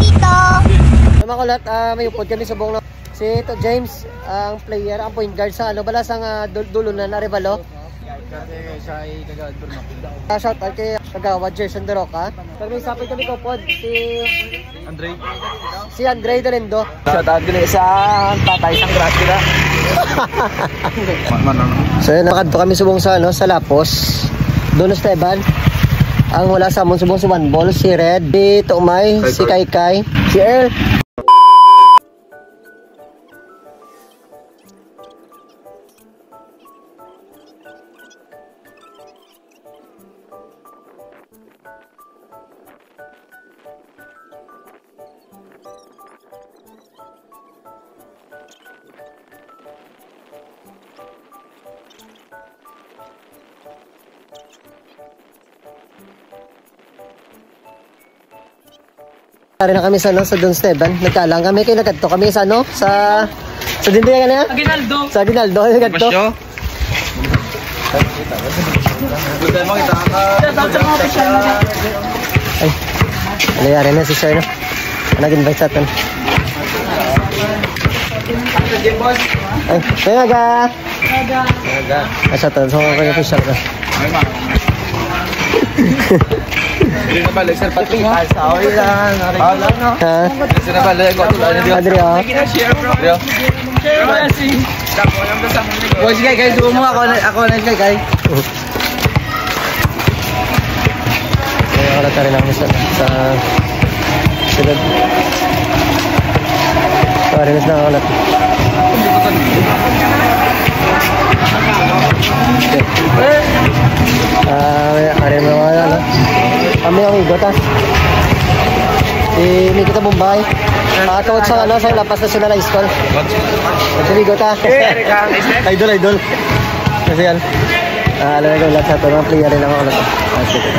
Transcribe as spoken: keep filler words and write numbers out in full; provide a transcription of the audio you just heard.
Tito. Mga kulat, ah, may upod kami subong na si Tito James, ang player, ang point guard sa ano, bala sa nga dul-, dulo na, na Arevalo. Kasi siya ay kagawad, bro, no? Ah, shout out kay kagawad Gerson Doroca. Pero may sapit kami ko pod, si Andre. Si Andre Dolindo. Shout out dili sa tatay sang grasya. So, yun, nakadto kami subong sa, ano, sa Lapos. Doon, Esteban. Ang wala sa amon subong si One Ball, si Red, si Tumay, si Kaykay, si Earl. Ari na kami sa, ano, sa Don Esteban. Nagkalang kami kay nagkadto kami sa, ano, sa, sa dindi nga na? Aguinaldo. Sa Aguinaldo, nagkadto. Basyo? Ay, nangyari na si Sir, no? Nag-invite sa atin. Ay, may aga. Aga. Asa to? So, kaya official ka. Hindi na pala, sir, pati mo. Ay, sorry lang. Ah, no? Ha? Sir, na pala, ikaw, ano, di ba? Adri, oh. Adri, oh. Boys, guys, guys, duo mo ako, ako na, guys, guys. Kaya wala tayo lang sa, sa sulod. Sorry, mas nakakalat. Ah, may, may mga ano, no? Kami ang igot, ah. Si Nikita Bombay. Ah, coach sa, ano, sa Lapas National High School. Nagsumigot, ah. Idol, idol. Kasi yan. Ah, alam ko lahat sa ato, mga player rin ako, ano. Ah, sige.